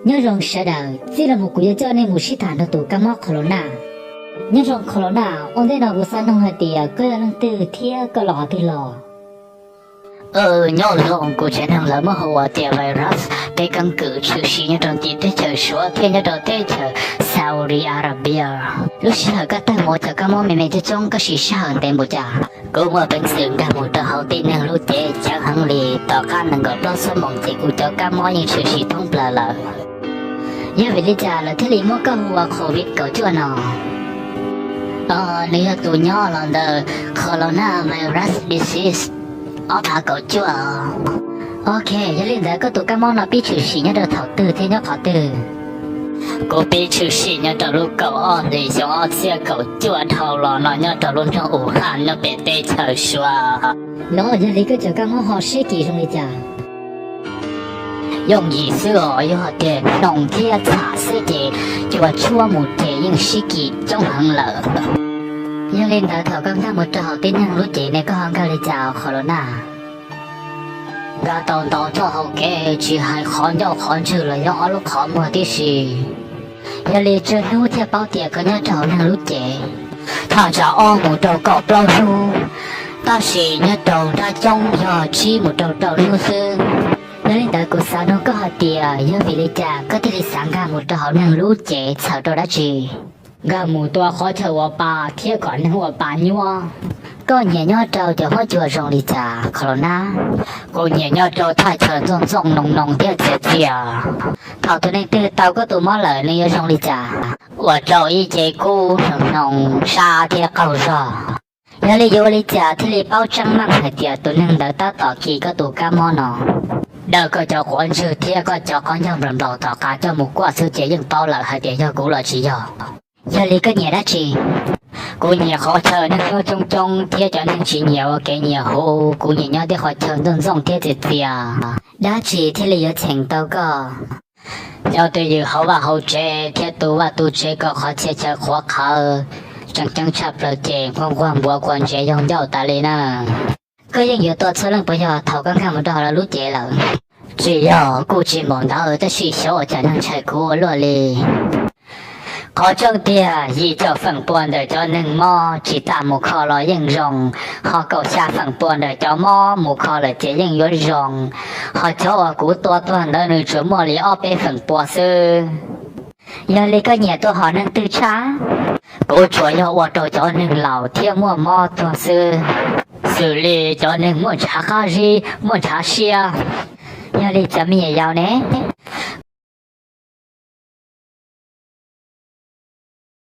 Nyob zoo sawv daws, txij no mus kuv yuav coj nej mus sib tham nrog tus kab mob Corona. Nyob zoo Corona, ua ntej no kuv xav nug hais tias koj yog leej twg thiab koj los qhov twg los? Nyob zoo, kuv tsev neeg lawv muab hu ua tias Virus, peb keeb kwm tshwm sim nyob rau ntiv teb chaws Suav thiab nyob rau teb chaws Saudi Arabia. Lub sij hawm koj tawg mus ua cov kab mob me me coob coob koj siv sij hawm ntev npaum cas? Kuv muaj peev xwm nkag mus rau hauv tib neeg lub cev ceev heev li, tom qab nees nkaum plaub xuab moos ces kuv cov kab mob yeej tshwm sim thoob plaws lawm. Yog vim li cas lawv thiaj li muab koj hu ua Covid kaum cuaj no? Nws yog tus nyob los ntawm Corona virus disease ob phav kaum cuaj. Ok, yog li ntawd koj tus kab mob no pib tshwm sim nyob rau thaum twg thiab nyob qhov twg? Kuv pib tshwm sim nyob rau lub kaum ob hlis xyoo ob txhiab kaum cuaj dhau los no nyob rau lub nroog Wuhan nyob pem teb chaws Suav. Los yog li koj cov kab mob ho sib kis zoo li cas? Yooj yim xwb os, yog hais tias hnoos thiab txham xwb ces cua tshuab mus ces yeej sib kis coob heev lawm. Yog li ntawd thaum koj nkag mus rau hauv tib neeg lub cev ne koj ho nkag li cas Corona? Nkag tau ntau txoj hau kev, tsis hais qhov ncauj qhov ntswg los yog ob lub qhov muag tib si. Yog li tsawg hnub thiaj paub tias koj nyob rau hauv neeg lub cev? Thaj tsam ob mus rau kaum plaub hnub, tab sis nyob rau nruab coob yog tsib mus rau rau hnub xwb. Yog li ntawd kuv xav nug koj hais tias yog vim li cas koj thiaj li xav nkag mus rau hauv neeg lub cev, txhawm rau dab tsi? Nkag mus tua qhov chaw ua pa thiab kom neeg ua pa nyuaj. Koj nyiam nyob rau cov huab cua zoo li cas Corona? Kuv nyiam nyob rau thaj chaw ntxooj ntxooj noo noo thiab txias txias. Thaum tus neeg twg tau koj tus mob lawm nws yuav zoo li cas? Ua rau ib ce kub hnoos hnoos, sab thiab qaug zog. Yog li yuav ua li cas thiaj li paub tseeb meej hais tias tus neeg ntawd tab tom kis koj tus kab mob no? Daws koj cov quav ntswg thiab koj cov qhov ncauj nplaum nplaum tom qab coj mus kuaj xwb ces yeej paub lawm hais tias yog kuv los tsis yog. Yog li koj nyiam dab tsi? Kuv nyiam qhov chaw neeg nyob coob coob thiab cov neeg tsis nyiam ua kev nyiam huv, kuv nyiam nyob tej qhov chaw ntxooj ntxooj thiab txias txias. Dab tsi thiaj li yuav cheem tau koj? Cov twj ywm hauv vaj hauv tsev thiab tu vaj tu tsev kom qhov txhia chaw qhuav qhawv, tseem ceeb tshaj plaws ces nquag nquag npuav quav ntsev yoog ncauj tas li na. Koj yeej yuav tua txhua leej puas yog thaum koj nkag mus rau hauv lawv lub cev lawm? Tsis yog, kuj tsis npaum ntawd tab sis xyov ua cas neeg ntshai kuv ua luaj li. Qhov tseeb tiag, yim caum feem pua ntawm cov neeg mob tsis tas mus kho los yeej zoo, ho kaum xya feem pua ntawm cov mob mus kho lawm ces yeej yuav zoo, ho cov uas kuv tua tuag ntawd nws tsuas muaj li ob peb feem pua xwb. Yog li koj nyiam tua hom neeg twg tshaj? Kuv tsuas yog ua rau cov neeg laus thiab muaj mob tuag xwb, xws li cov neeg muaj ntshav qab zib, muaj ntshav siab. Yog li cov me nyuam yaus ne?